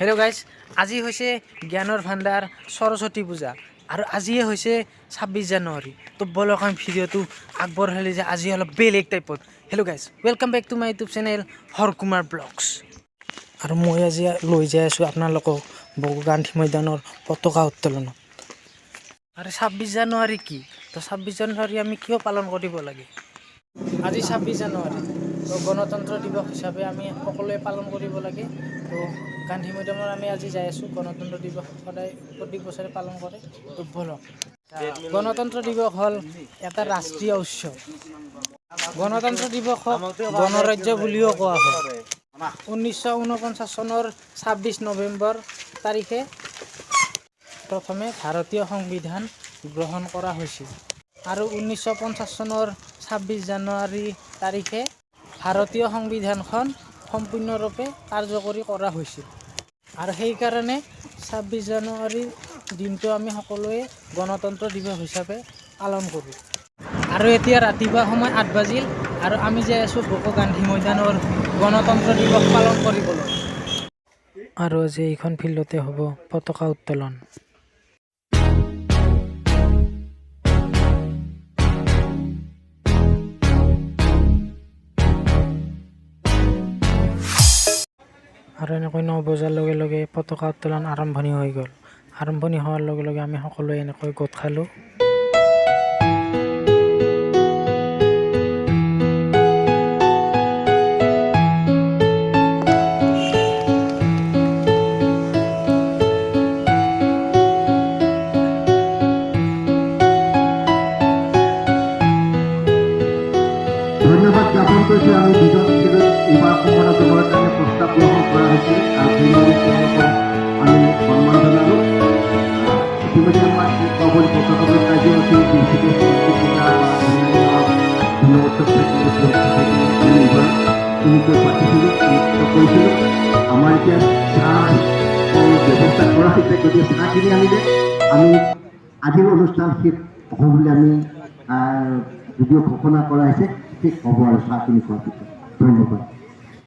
Hello' guys, আজি হৈছে জ্ঞানৰ ভাণ্ডাৰ সৰস্বতী পূজা আৰু আজিয়ে হৈছে 26 জানুৱাৰী। তো বলক, আমি ভিডিঅ'টো আগবঢ়ালি যে আজি অলপ বেলেগ টাইপত। Hello guys, welcome back to my YouTube channel Har Kumar blogs. আৰু মই আজি লৈ যাই আছোঁ আপোনালোকক বকো গান্ধী মৈদানৰ পতাকা উত্তোলনত। আৰু 26 জানুৱাৰী কি? তো 26 জানুৱাৰী আমি কিয় পালন কৰিব লাগে? আজি 26 জানুৱাৰী, তো গণতন্ত্ৰ দিৱস হিচাপে আমি সকলোৱে পালন কৰিব লাগে। তো গান্ধী মৈদানত আমি আজি যাই আছোঁ। গণতন্ত্ৰ দিৱস সদায় প্ৰত্যেক বছৰে পালন কৰে। তো ব'লক। গণতন্ত্ৰ দিৱস হ'ল এটা ৰাষ্ট্ৰীয় উৎসৱ। গণতন্ত্ৰ দিৱসক গণৰাজ্য বুলিও কোৱা হয়। 1949 চনৰ 26 নৱেম্বৰ তাৰিখে প্ৰথমে ভাৰতীয় সংবিধান গ্ৰহণ কৰা হৈছিল আৰু 1950 চনৰ 26 জানুৱাৰী তাৰিখে ভাৰতীয় সংবিধানখন সম্পূৰ্ণৰূপে কাৰ্যকৰী কৰা হৈছিল। আৰু সেইকাৰণে 26 জানুৱাৰীৰ দিনটো আমি সকলোৱে গণতন্ত্ৰ দিৱস হিচাপে পালন কৰোঁ। আৰু এতিয়া ৰাতিপুৱা সময় 8 বাজিল আৰু আমি যাই আছোঁ বকো গান্ধী মৈদানৰ গণতন্ত্ৰ দিৱস পালন কৰিবলৈ। আৰু আজি এইখন ফিল্ডতে হ'ব পতাকা উত্তোলন। আৰু এনেকৈ 9 বজাৰ লগে লগে পতাকা উত্তোলন আৰম্ভণি হৈ গ'ল। আৰম্ভণি হোৱাৰ লগে লগে আমি সকলোৱে এনেকৈ গোট খালোঁ। ধন্যবাদ জ্ঞাপন কৰিছোঁ। আমি দুজন খেলুৱৈক এইবাৰ সম্বৰ্ধনা জনোৱাৰ কাৰণে প্ৰস্তাৱ গ্ৰহণ কৰা হৈছে আৰু সেইবাবে তেওঁলোকক আমি সন্মান জনালোঁ। ইতিমধ্যে আমাৰ দীপাৱলী পতাকা কাৰ্যসূচী, বিশেষকৈ সৰস্বতী পূজা বা অন্যান্য গুণোৎসৱ থাকিলে, থাকিলে আমি এইবাৰ তেনেকৈ পাতিছিলোঁ, অনুষ্ঠিত কৰিছিলোঁ। আমাৰ এতিয়া চাহ ব্যৱস্থা কৰা হৈছে, গতিকে চাহখিনি আনিলে আমি আজিৰ অনুষ্ঠান শেষ হ'ব বুলি আমি যদিও ঘোষণা কৰা হৈছে, শেষ হ'ব আৰু চাহখিনি খোৱাৰ পিছত। ধন্যবাদ।